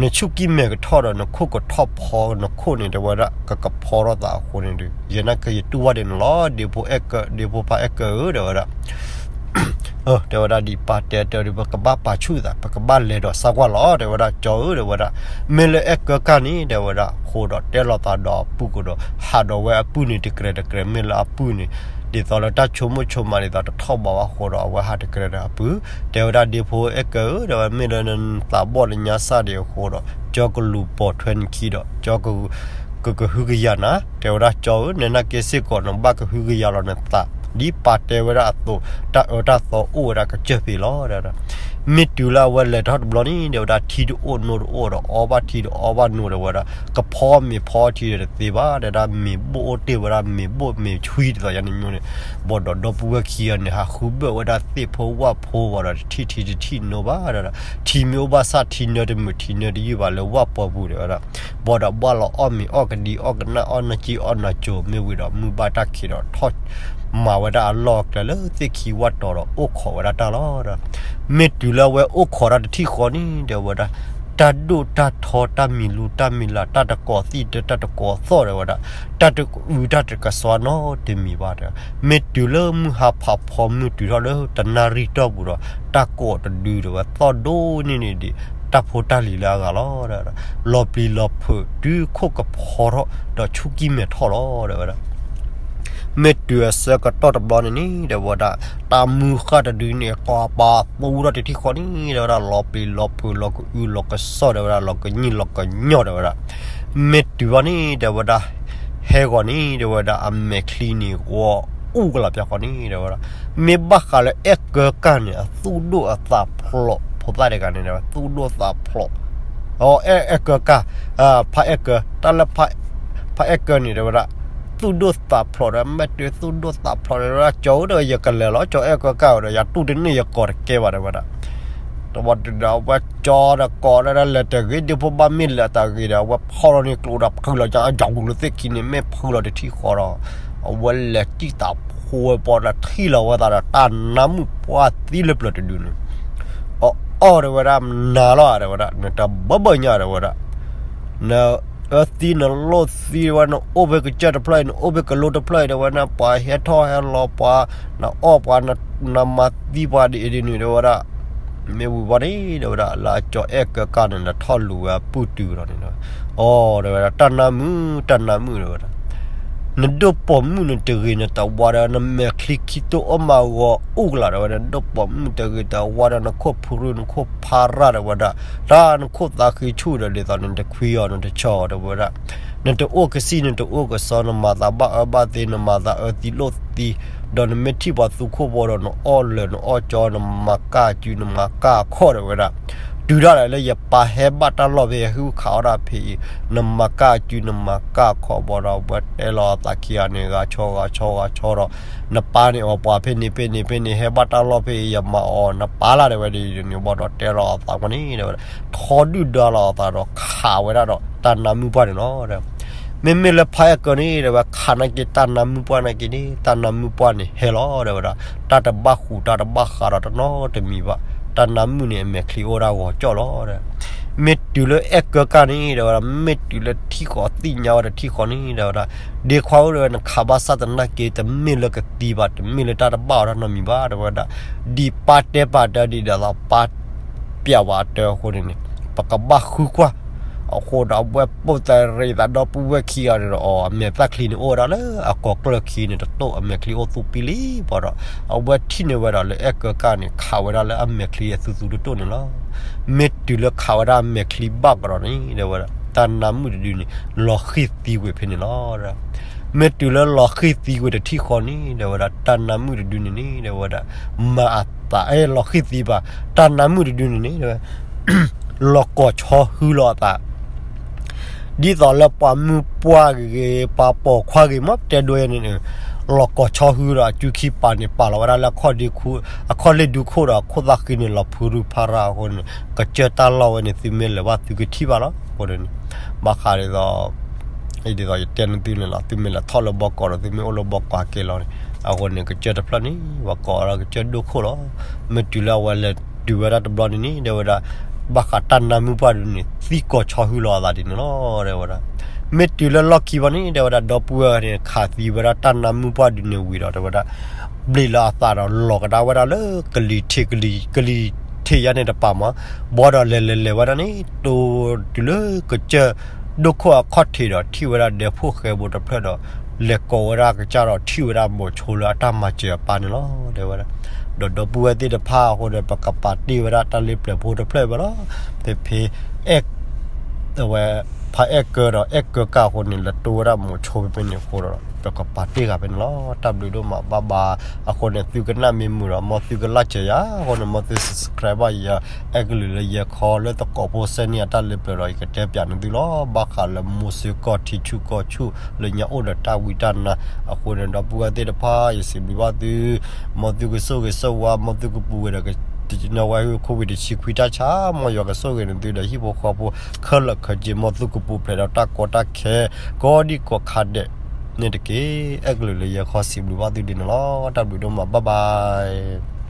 နဆူၣ်ကံၢ်မဲာ်ကထီၣ်ဒီး နခိၣ်ကထီၣ်ဖီနခိၣ်န့ၣ် တဲဝဲဒၣ် ကကဖီထီၣ်သးအဃိန့ၣ်ဒီး ယနာ်က့ယတူၢ်ဘၣ်ဒ်န့ၣ်လီၤ ဒ့ဖိအဲၣ်ကၢ ဒ့ဖိဖါအဲၣ်ကၢဧၢ တဲဝဲဒၣ်. တဲဝဲဒၣ် ဒ်ပၢ်တဲတၢ်ဒီး ပကဘၣ်ပာ်ဆူၣ်သး ပကဘၣ်လဲၤဒီးစၢ်ကွၢ်လီၤ တဲဝဲဒၣ် ကၠီဧၢ တဲဝဲဒၣ်. မ့ၢ်လၢအဲၣ်ကၢကၢ်န့ၣ် တဲဝဲဒၣ် အဃိဒီးတဲလိာ်သးဒီးအပုၢ်ကဒီး ဟးဒီးဝဲအပုၢ်န့ၣ်တကြဲးတကြဲး မ့ၢ်လၢအပုၢ်န့ၣ် ဒ်သိးလၢတၢ်ဆိကမိၣ်ဆိကမးဒ်သိးတထီၣ်ဘးဘၣ်အဃိဒီး အဝဲဟးတကြဲးဒီးအပုၢ် တဲဝဲဒၣ် ဒ့ဖိအဲၣ်ကၢဧၢ တဲဝဲ မ့ၢ်လၢနသးဘီၣ်လၢညါစၢ်ဒံးအဃိဒီး ကၠီကလူၤပိာ်ထွဲနခံဒီး ကၠီက ကကဟုကယာ်နၤ တဲဝဲဒၣ် ကၠီဧၢ နနာ်က့စ့ၢ်ကီး နဘၣ်ကဟုကယာ်လီၤနသး ဒ်ပၢ်တဲဝဲဒၣ်အသိး တၢ်အၢတၢ်သီအိၣ်ဝဲဒၣ်ကစၢၢ်ဖဲလီၤ တဲဝဲဒၣ်. မ့ၢ်တုၤလၢအဝဲလဲၤထီၣ်တဘျီန့ၣ် တဲဝဲဒၣ် ထံတအိၣ်နိတအိၣ်ဒီး အီဘၣ်ထံဒီးအီဘၣ်နိ တဲဝဲဒၣ် ကဖီမ့ၤဖီထံဒီးတသ့ဘၣ် တဲဝဲဒၣ် မ့ၤဘိၣ်အိၣ်တ့ၢ်ဝဲဒၣ် မ့ၤဘိၣ်မ့ၤဆှံဒ်သိးယၤန့ၣ်မ့ၢ်န့ၣ် ဘၣ်ဒီးဒီပုၢ်ဝဲၢ်ခံဂၤန့ၣ် ဟးဃုဘၢၣ်ဝဲဒၣ်သ့ၣ်ဖိဝၣ်ဖိဝံၤဒီး တထံၣ်ထံတထံၣ်နိဘၣ် တဲဝဲဒၣ်. ထံမ့ၢ်အိၣ်ဘၣ်ဆၣ် ထံနၢတမုာ် ထံနၢတယုၢ်ဘၣ်လၢဝၣ်ပှီၤပူၤ တဲဝဲဒၣ်. ဘၣ်ဒီးဘၣ်လီၤအီၣ်မ့ၤအီၣ်ကဒံအီၣ်ကနၣ်အီၣ်နၢ်ကံအီၣ်နၢ်ကၠိ မ့ၢ်ဝံၤဒီးမုၢ်ဘၣ်တၢ်ခံးဒီးထီၣ် မၤဝဲဒၣ်အလီၢ်အကျဲလၢသ့ၣ်ခံဝၣ်တီၤဒီးအိၣ်ခိးဝဲဒၣ်တၢ်လီၤ တဲဝဲဒၣ်. မ့ၢ်တုၤလၢအဝဲအိၣ်ခိးတၢ်တထံၣ်ဃီန့ၣ် တဲဝဲဒၣ် တၢ်ဒိၣ်တၢ်ထီ တၢ်မံၤလူတၢ်မံၤလၤ တၢ်တကိးသံၣ်တၢ်တကိးသီၣ် တဲဝဲဒၣ် တၢ်တအုးတၢ်တကစွါနီတမံၤဘၣ် တဲဝဲ. မ့ၢ်တုၤလၢမုၢ်ဟါဖးဖီ မုၢ်တုၤထီၣ်လၢတနၣ်ရံၣ်တီၢ်ပူၤဒီး တၢ်ကိးတဒု တဲဝဲ သီၣ်ဒိၣ်န့ၢ်န့ၢ်ဒံး တၢ်ဖိတၢ်လံၤလၢအဂၤလီၤ တဲဝဲဒၣ်. လီၤပျံၤလီၤဖုးတုၤခိၣ်ကဖီထီၣ်ဒီးဆူၣ်ကံၢ်မဲာ်ထီၣ်လီၤ တဲဝဲဒၣ်. မ့ၢ်တုၤအဆၢကတီၢ်တဘျီန့ၣ်န့ၣ် တဲဝဲဒၣ်, တၢ်မုၢ်ဃၢ်တဒုန့ၣ် ကီပာ်သူထီၣ်တထံၣ်ဃီန့ၣ် တဲဝဲဒၣ်, လီၤပျံၤလီၤဖုး လီၤကအုလီၤကစီၣ် တဲဝဲဒၣ်, လီၤကညံၣ်လီၤကညီၣ် တဲဝဲဒၣ်. မ့ၢ်တုၤဘၣ်န့ၣ် တဲဝဲဒၣ်, ဟဲဂီၤန့ၣ် တဲဝဲဒၣ်, အမဲာ်ချံန့ၣ် ဂီၤအူကလးပၠးဃီန့ၣ် တဲဝဲဒၣ်. မ့ၢ်ဘၣ်ဃးလၢအဲၣ်ကၢကၢ်န့ၣ် အသူၣ်ဒိၣ်အသးဖျိး ဖိသၣ်တဂၤန့ၣ် သူၣ်ဒိၣ်သးဖျိး, အ အဲၣ်ကၢကၢ်, ဖးအဲၣ်ကၢ, တၢ်လၢ ဖးအဲၣ်ကၢန့ၣ် တဲဝဲဒၣ်, သူၣ်ဒိၣ်သးဖျိးဒီး မ့ၢ်တုၤသူၣ်ဒိၣ်သးဖျိးဒီး ကၠီဧၢ ဒီးယကလဲၤလီၤ ကၠီအဲၣ်ကၢကၢ်ဒီး ယတူၢ်တန့ၢ် ယကိးတကဲဘၣ် တဲဝဲဒၣ်. တဝီတုၤဒီး အဝဲကၠီဒီးကိးဒီး လဲၤတဂ့ၤ ဒ့ဖိဘၣ်မ့ၢ်လဲၤတဂ့ၤဒီး အဝဲဖီၣ်လီၤန့ၢ်ကျိဒီး ဖုးလီၤကၠီ အယီၤပူၤလၢသ့ၣ်ခံန့ၣ် မ့ၢ်ဖုးလီၤတထံၣ်ဃီဒီး အဝဲလဲၤတံၢ်သးဖိဝဲပီဒီး ထံၣ်လီၤဝဲသးဒီး တၢ်နါမုၣ်ပှၢ်သံလၢပျၢၤတဒုန့ၣ် အအီၣ် တဲဝဲဒၣ်, နၤလီၤ တဲဝဲဒၣ်, နတဘၣ်ဘၣ်ညါ တဲဝဲဒၣ်, နအၢသံနလိၣ်သံ တဲဝဲ, နအိၣ်ဖဲကစၢၢ်တဖျၢၣ်အံၤ နအိၣ်ဖဲကလိတဖျၢၣ်အံၤ တဲဝဲဒၣ်, ပှၤဟဲထီၣ်ဟဲလီၤ ပှၤနအီၣ် ပှၤနမၤသံပှၤဒ်အံၤဒ်နုၤ တဲဝဲဒၣ်. မ့ၢ်ဝံၤဘၣ်န့ၣ် တဲဝဲဒၣ်, လၢအကၠီအဲၣ်ကၢကၢ်န့ၣ် လဲၤထီၣ်လူၤဝဲအပုၢ်တုၤဒီးန့ၣ် အီ တဲဝဲဒၣ်, တၢ်နါမုၣ် တၢ်နါမုၣ် တဲဝဲဒၣ်, နဒိၣ်ပိာ်မုၣ်နတဂ့ၤ နတဝါဒီး နမဲာ်ချံခံတိၢ်အီၣ်မးဂီၤအူကလး တဲဝဲဒၣ်, နဒိၣ်ပိာ်မုၣ်တဂ့ၤ တဝါဒီး နခိၣ်ဖုရူ နခိၣ်ဖးရၣ် တဲဝဲဒၣ်, တၢ်နခိၣ်သးဃံဆူၣ်ဒီး ဒ်သိးနတခွံအီၤ နတဆီၣ်အီၤ တဲဝဲဒၣ်, နတအိၣ်ကစံၣ် နတအိၣ်ကစီ နမၤသးဘၣ်အၢဘၣ်သီ နမၤသးအၢသံလိၣ်သံ ဒီးနမ့ၢ်ထံၣ်ပှၤသူခိၣ်ဘီဒီး နအီၣ်လၢာ် နအီၣ်ကၠီ နမၤကၢ်အစု နမၤကၢ်အခီၣ် တဲဝဲဒၣ်, တုၤဒၣ်လဲာ်လၢယပၢ်ဟဲဘၣ်တၢ်လီၢ်ဖဲ ယဟုၣ်ခးအီၣ်တၢ်ဖဲအံၤ နမၤကၢ်အစု နမၤကၢ်အခီၣ်ဘီဒီး အဝဲတဲလီၤအသးခံဂၤန့ၣ် ဂၤဆီဂၤဆီဂၤဆီဒီး နပၢ်န့ၣ်အီၤပှၤဖဲန့ၣ်ဖဲန့ၣ်ဖဲန့ၣ် ဟဲဘၣ်တၢ်လီၢ်ဖဲအံၤ ယမၤအီၤ နပၢ်လၢ် တဲဝဲဒ်န့ၣ်ဘၣ်ဒီး တဲလီၤအသးပှၤန့ၣ် တဲဝဲဒၣ်, ထီဒုၣ်ဒါလီၤအသးဒီး ခးဝဲဒၣ်ဒီး တၢ်နါမုၣ်ပှၢ်န့ၣ်လီၤ. မ့မ့ၢ်လၢဖးအဲၣ်ကၢန့ၣ် တဲဝဲ ခးနာ်က့ တၢ်နါမုၣ်ပှၢ်နာ်က့န့ၣ် တၢ်နါမုၣ်ပှၢ်န့ၣ်ဟဲလီၤ တဲဝဲဒၣ်, တၢ်တဘၣ်ဃူတၢ်တဘၣ်ဃးဒီးတနီတမံၤဘၣ်, တၢ်နါမုၣ်န့ၣ် အမဲာ်ချံအိၣ်ဒၣ်ဂီၤကၠီၣ်လီၤ တဲဝဲ. မ့ၢ်တုၤလၢအဲၣ်ကၢကၢ်န့ၣ် တဲဝဲဒၣ်, မ့ၢ်တုၤလၢထံၣ်ဃီသ့ၣ်ညါဝဲဒီးထံၣ်ဃီန့ၣ် တဲဝဲဒၣ်, ဒ့ခွါဧၢ တဲဝဲ နခးဘၣ်ဆၣ်သနာ်က့ တမ့ၢ်လၢကသံဘၣ် တမ့ၢ်လၢတၢ်တဘၣ်အီၤတၢ်နီတမံၤဘၣ် တဲဝဲဒၣ်, ဒ်ပၢ်တဲပာ်တၢ်ဒ်ဒီးပၢ် ပျဲဝဲအတၢ်အဃိန့ၣ်န့ၣ် ပကဘၣ်ဃုကွၢ်. အဃိဒီးအဝဲပိာ်သးရ့သးဒီပုၢ်ဝဲၢ်ခံဂၤန့ၣ်ဒီး အမဲာ်သၣ်ချံန့ၣ် အိၣ်ဝဲဒၣ်လၢအကိးကျၢၢ်ခံန့ၣ်တတိၢ် အမဲာ်ချံအိၣ်သူၣ်ပံလံဘၣ်ဒီး အဝဲထံၣ်န့ၢ်ဝဲဒၣ်လၢအဲၣ်ကၢကၢ်န့ၣ် ခးဝဲဒၣ်လၢအမဲာ်ချံအသူသူတတိၢ်န့ၣ်လီၤ. မ့ၢ်တုၤလၢခးဝဲဒၣ်အမဲာ်ချံဘၣ်ကဒီးန့ၣ် တဲဝဲဒၣ် တၢ်နါမုၣ်တဒုန့ၣ် လီၤဃံၢ်သံဝဲဖဲန့ၣ်လီၤ. မ့ၢ်တုၤလၢလီၤဃံၢ်သံဝဲတထံၣ်ဃီန့ၣ် တဲဝဲဒၣ် တၢ်နါမုၣ်တဒုန့ၣ်န့ၣ် တဲဝဲဒၣ် မၤအသး အဲ လီၤဃံၢ်သံဘၣ်, တၢ်နါမုၣ်တဒုန့ၣ်န့ၣ် တဲဝဲ လီၤကီၢ်ဆီဟူလီၤအသး ဒ်သိးလၢပှၤမုၢ်ပှၢ်ဂ့ၤဂ့ၤ ပှၤပိာ်ခွါဂ့ၤ မ့ၢ်တဲဒိယဲန့ၣ် လီၤကီၢ်ဆီဟူဒီး အစုခံပာ်န့ၣ် ပာ်လီၤဝဲဒၣ်လၢ အခီၣ်လ့ၣ်ဒူခိၣ်ဒီး အခိၣ်သၣ်ဃံန့ၣ် လီၤဖုရူဖးရၣ်အဃိန့ၣ် ကစၢၢ်တၢ်လီၢ်ဝဲန့ၣ် သုမ့ၢ်လဲၤဘၣ်သုကထံၣ်ဘၣ်လီၤ. အဃိန့ၣ် ဘၣ်ဃးဒ်သိး ဒ်သိးယတဲနသုန့ၣ်လီၤ, သုမ့ၢ်လဲၤထီၣ်လၢဘီကီးဒီး သုမ့ၢ်အိၣ်လၢဘီကီးက့ၤလီၤန့ၣ် အဃိန့ၣ် ကစၢၢ်တဖျၢၣ်န့ၣ် ပှၤကိးဝဲဒၣ်ကစၢၢ်ဒိၣ်ခိၣ်လီၤ. မ့ၢ်တုၤလၢအဝဲလဲၤတုၤဝဲဒၣ်တဘျီန့ၣ်န့ၣ် တဲဝဲဒၣ် ဘၣ်ဃးတၢ်နါမုၣ်ပှၢ်ဒုန့ၣ် သံကီၢ်ဆီဟူလီၤအသးဒ်န့ၣ်လီၤ တဲဝဲဒၣ်. မ့ၢ်တုၤလၢလီၢ်ခံဘၣ်န့ၣ် တဲဝဲဒၣ် ဒီပုၢ်ဝဲၢ်န့ၣ် ခးသံဝဲဒၣ်တၢ်နါမုၣ်ပှၢ်ဒုန့ၣ်ဝံၤဒီး တဲဝဲဒၣ် ဘျံးလီၤအသးဒီး လီၤကဒါဝဲဒၣ်လၢကလံၤထံး ကလံၤ ကလံၤထံးယါန့ၣ်တပၤမး, ဘီဒီးလဲၤလဲၤလဲၤဝဲဒၣ်န့ၣ် တိၤတုၤလၢကစၢၢ်ဒိၣ်ခိၣ်အခီၣ်ထံးဒီး ထံၣ်ဝဲဒၣ်ဒဲဖိၣ်ဃဲဖိတဖျၢၣ်ဒီး လဲၤကိးဝဲဒၣ်ကစၢ်ဒီး ထံၣ်ဝဲဒၣ်မိၤဆိလၢအတၢ်မၤစၢၤအပၢ်န့ၣ်လီၤ တဲဝဲဒၣ်. ဒီးဒီပုၢ်ဝဲၢ်သ့ၣ်တဖၣ်အဃိန့ၣ် ပကပာ်တ့ၢ်ဝဲဒၣ်တၢ်လ့ပျၢၤဖိတဖျၢၣ်ဝဲလီၤ. ဖဲဖဲ အဝဲ ဖးအဲၣ်ကၢဒီးအဲၣ်ကၢကၢ်အဃိန့ၣ် လဲၤတိၤဝဲဒၣ်မိၤဆိဖဲဖဲန့ၣ်အဃိဒီး ပကပာ်တ့ၢ်ဂၤဖဲန့ၣ်လီၤ. တၢ်ဘျုးဒိၣ်မးဘၣ်ဘၣ်. အဃိန့ၣ် သုကနၣ်မ့ၢ်မုာ်ဒီး မ်သုက like ယၤ အဃိန့ၣ် မ်သု subscribe ဘၣ်ယၤ အဲၣ်ကလုာ်လၢယဲခီလၢသကိးဖိ စဲန့ၣ် အတၢ်လ့ပျၢၤဒီး ယကတဲပၠးန့ၢ်သုလီၤ. ဘၣ်ဃးလၢမူစ့ကီၢ်ထံဆူၣ်ကီၢ်ဆူၣ်လၢညါအိၣ်ဒီးတၢ်ဝံတၢ်နါ အဃိန့ၣ် ဒီပုၢ်ဝဲၢ်သ့ၣ်တဖၣ် ယစံးဘျုးဘၣ်သု မ်သုကဆိၣ်ဂ့ၤဆိၣ်ဝါ မ်သုကပူၤဝဲဒီး တနဝဲ COVID တဆံခွံတၢ်ဆါ မ်ယွၤကဆိၣ်ဂ့ၤန့ၢ်သုဒီးဟံၣ်ဖိဃီဖိခဲလၢာ်ခဲဆ့ မ်သုကပူၤဖျဲးဒီးတၢ်ကီတၢ်ခဲ ကိးဒံကိးခါဒဲးန့ၣ်တက့ၢ်. အဲၣ်ကလုာ်လၢယဲခီစံးဘျုးဘၣ်သုဒ်န့ၣ်လီၤ. တၢ်ဘျုးဒိၣ်မး bye bye.